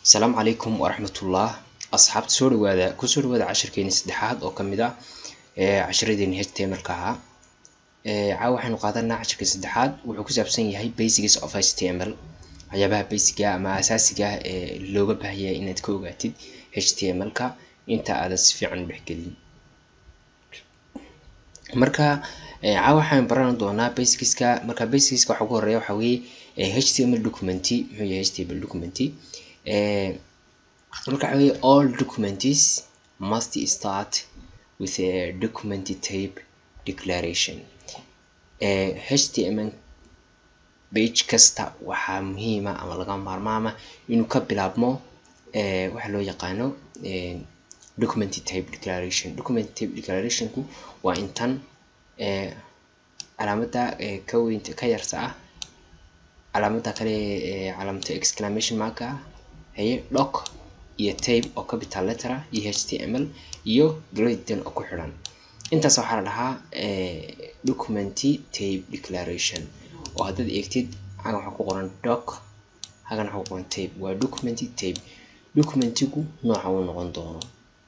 Asalaamu calaykum waraxmatullah, asxaabta, soo dhawaada, kusoo dhawaada cashirkeeni saddexaad oo kamid ah cashiradeeni HTML-ka ahaa. Caawa waxaynu qaadanaa cashirkii saddexaad. Wuxuu ku saabsan yahay basics of HTML, waxyaabaha basic-ga ama asaasiga ah ee looga baahan yahay inaad ka ogaatid HTML-ka inta aadan si fiican u dhexgelin. Marka caawa waxaan baran doonaa basicska. Marka basicska waxa ugu horeeya waxa weeye HTML document. Muxuu yahay HTML document? Marka waxa weeye, all documents must start with a document type declaration. HTML page kasta waxaa muhiima ama laga maarmaama inuu ka bilaabmo waxa loo yaqaano document type declaration. Document type declarationku waa intan calaamada ka weyn ka yarta ah, calaamada kale, calaamada exclamation mark ah, haye, doc iyo type oo capital letter ah iyo HTML iyo greater oo ku xidhan. Intaas waxaa la dhahaa document type declaration. Oo haddaad eegtid xagan waxaa ku qoran doc, xagan waxaa ku qoran type. Waa document type, documentigu nooca uu noqon doono.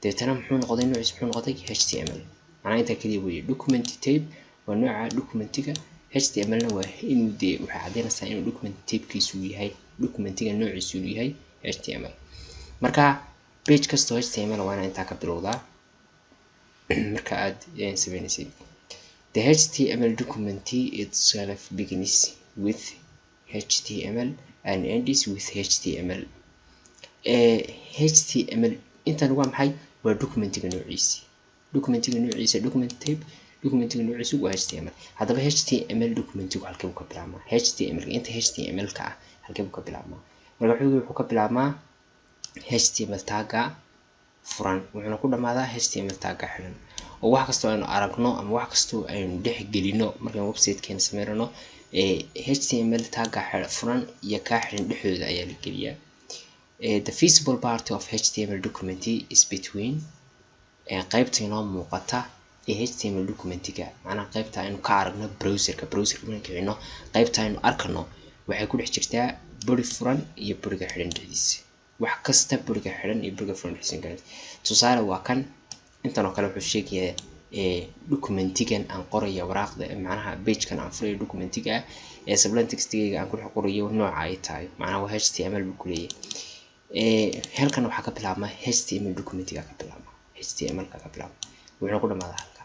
Deetana muxuu noqday noociis? Muxuu noqday? HTML. Macnaha intaa keliya weeye. Document type waa nooca documentiga, HTML na waa inuu dee waxay caddeynaysaa inuu document typekiisu yahay, documentiga noociisu uu yahay HTML. Marka page kastoo HTML waa inaa intaa ka bilowdaa marka aad sameynaysid. The HTML document itself begins with HTML and ends with HTML. HTML intan waa maxay? Waa documentiga noociisi, documentiga noociisa, document type, documentiga noociisu waa HTML. Haddaba HTML documentigu halkee buu ka bilaabmaa? HTML inta HTML ka ah halkee buu ka bilaabmaa? Marka wuxuu ka bilaabmaa HTML tagga furan, wuxuuna ku dhamaadaa HTML tagga xiran. Oo wax kastoo aynu aragno ama wax kastoo aynu dhex gelino markaan websitekeena sameynano, HTML tagga furan iyo kaa xiran dhexdooda ayaa la geliyaa. The visible part of HTML document is between, qaybta inoo muuqata ee HTML documentiga, macnaha qaybta aynu ka aragno browserka, browserka markaan kicino qaybta aynu arkano, waxay ku dhex jirtaa body furan iyo bodyga xidhan dhexdiisa. Wax kasta bodyga xidhan iyo bodyga furan dhexdiisa galaysa. Tusaale waa kan intan oo kale. Wuxuu sheegayaa documentigan aan qorayo waraaqda, macnaha pagekan aan furayo documentiga ah ee Sublime Textigayga aan ku dhex qorayo, nooca ay tahay, macnaha waa HTML buu ku leeyahay. Halkan waxaa ka bilaabma HTML documentiga ka bilaabma, HTML ka ka bilaabma, wuxuuna ku dhamaadaa halka.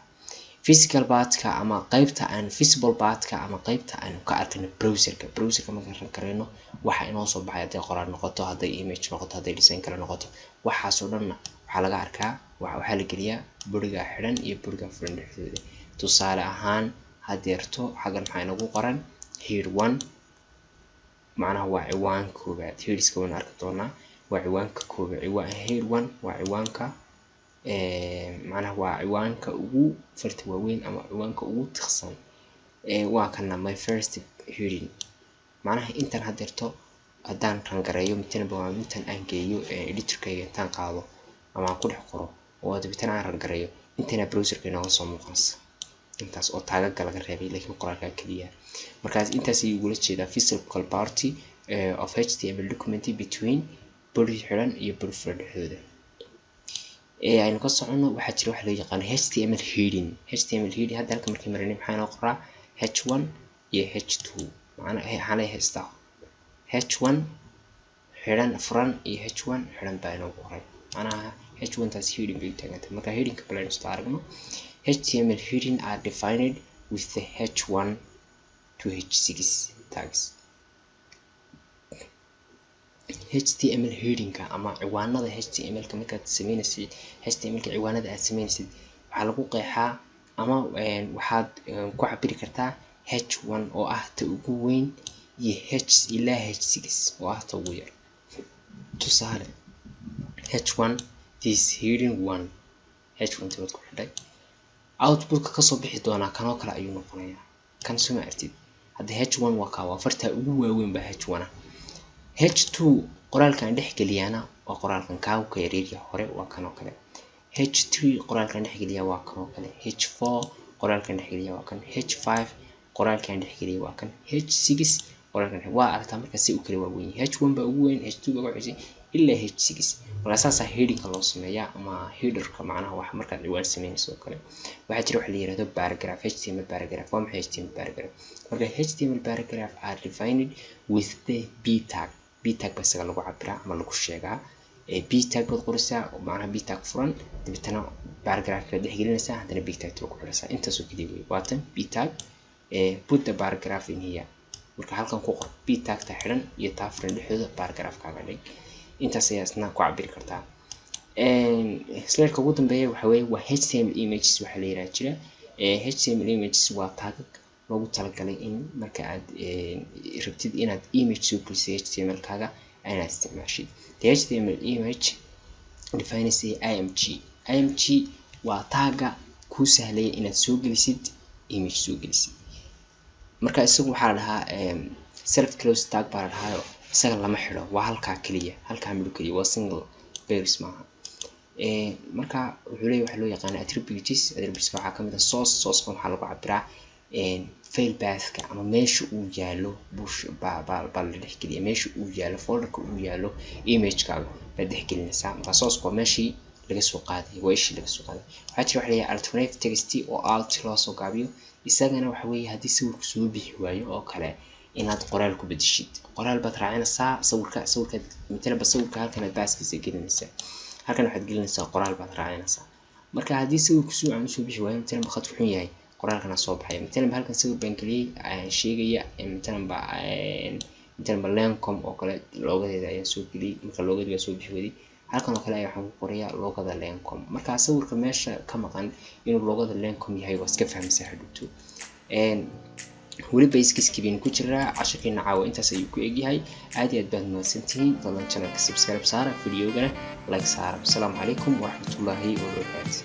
Physical partka ama qaybta aan visible partka ama qaybta aan ka arkayno browserka, browserka markaan run karayno waxa inoo soo baxay, hadday qoraal noqoto, hadday image noqoto, hadday design kale noqoto, waxaasoo dhanna waxaa laga arkaa, waxaa la geliyaa bodyga xidhan iyo bodyga furan dhexdooda. Tusaale ahaan, hadeerto xaggan maxaa inagu qoran? Head one, macnaha waa ciwaan koowaad. Headska waynu arki doonaa. Waa ciwaanka koowaad. Ciwaan head one waa ciwaanka, macnaha waa ciwaanka ugu farta waaweyn ama ciwaanka ugu tiqsan. Waa kana my first heading. Macnaha intan hadeerto haddaan run gareeyo mitanba, waa intan aan geeyo editorkayga, intaan qaado ama aan ku dhex qoro oo dabeetana aan run gareeyo, intana browserka inooga soo muuqanaysa, intaas oo tagaga laga reebay laakiin qoraalka keliya. Markaas intaas ayuu ugula jeedaa physical part of HTML document between body xiran iyo body furan dhexdooda. Ee aynu ka socono. Waxaa jira waxa loo yaqaano HTML heading. HTML heading hadda halka markii marinay, maxaa inoo qoraa? H1 iyo H2. Macnaha waxaan leeyahay haystaa H1 xidhan furan iyo H1 xidhan baa inoo qoray. Macnaha H1 taas heading bay u taagantay. Marka headingka bal aynu isla aragno. HTML heading are defined with the H1 to H6 tags. HTML headingka ama ciwaanada HTML-ka markaad sameynaysid, HTML-ka ciwaanada aad sameynaysid waxaa lagu qeexaa ama waxaad ku cabiri kartaa H1 oo ah ta ugu weyn iyo H ilaa H6 oo ah ta ugu yar. Tusaale, H1, this heading 1, H1 tibaad ku xidhay, outputka kasoo bixi doonaa kanoo kale ayuu noqonayaa. Kan soo ma artid? Hadda H1 waa kaa, waa fartaa ugu waaweyn baa H1 ah. H2 qoraalkan dhex geliyaana waa qoraalkan kaa ka yaryarya hore, waa kan oo kale. H3 qoraalkan dhex geliya waa kan oo kale. H4 qoraalkan dhex geliya waa kan. H5 qoraalkan dhex geliya waa kan. H6 Qoraalkan waa aragtaa marka si u kala waaweyn yahay. H1 baa ugu weyn, H2 baa ugu xigay, ilaa H6. Marka saasaa headingka loo sameeyaa ama headerka, macnaha wax markaad ciwaan sameynayso oo kale. Waxaa jira waxa la yiraahdo paragraph, HTML paragraph. Waa maxay HTML paragraph? Marka HTML paragraph are defined with the p tag. P tag baa isaga lagu cabiraa ama lagu sheegaa. P tag baad qoraysaa, macnaha p tag furan, dabeetana paragraph baad dhex gelinaysaa, haddana p tag baad ku xidhaysaa. Intaasoo keliya wey. Waatan p tag, put the paragraph in here. Marka halkan ku qor p tag ta xidhan iyo taa furan dhexdooda paragraph kaaga dhig. Intaas ayaa isna ku cabiri kartaa. Slideka ugu dambeeya waxa weeye waa HTML images. Waxaa la yiraahdaa jira HTML images, waa taagag loogu talagalay in marka aad rabtid inaad image soo gelisay HTML kaaga inaad isticmaashid. The HTML image defines img. Img waa taaga kuu sahlaya inaad soo gelisid image soo gelisid. Marka isagu waxaa la dhahaa self close tag baa la dhahaa. Isaga lama xidho, waa halkaa keliya, halkaa midho keliya, waa single pairs maaha. Marka wuxuu leeyahay waxa loo yaqaana attributes. Attributeska waxaa kamid ah source. Sourceka waxaa lagu cabiraa file pathka ama meesha uu yaalo bush baa la dhexgeliya, meesha uu yaalo, folderka uu yaalo imagekaaga baad dhexgelinaysaa. Marka sourceka waa meeshii laga soo qaaday, waa ishii laga soo qaaday. Waxaa jira waxa la yidhaha alternative text oo alt loo soo gaabiyo. Isagana waxa weeye haddii sawirku soo bixi waayo oo kale inaad qoraal ku bedeshid. Qoraal baad raacinaysaa sawirka. Sawirka matalanba sawirka halkan aad baaskiisa gelinaysaa, halkan waxaad gelinaysaa qoraal baad raacinaysaa. Marka haddii sawirku si wacan usoo bixi waayo, matalanba khadku xun yahay, qoraalkana soo baxaya. Matalanba halkan sawir baan geliyey sheegaya matalanba Lancom oo kale loogadeeda ayaan soo geliyey. Marka loogadii baa soo bixi weyday, halkan oo kale ayaa waxaan ku qorayaa loogada Lancom. Marka sawirka meesha ka maqan inuu loogada Lancom yahay waa iska fahmaysaa hadhowto. Weli basicski baynu ku jiraa. Casharkeena caawa intaas ayuu ku egyahay. Aad iyo aad baad mahadsantihiin. Fadlan channelka subscribe saara, videogana like saara. Asalaamu calaykum waraxmatullaahi wabarakaatu.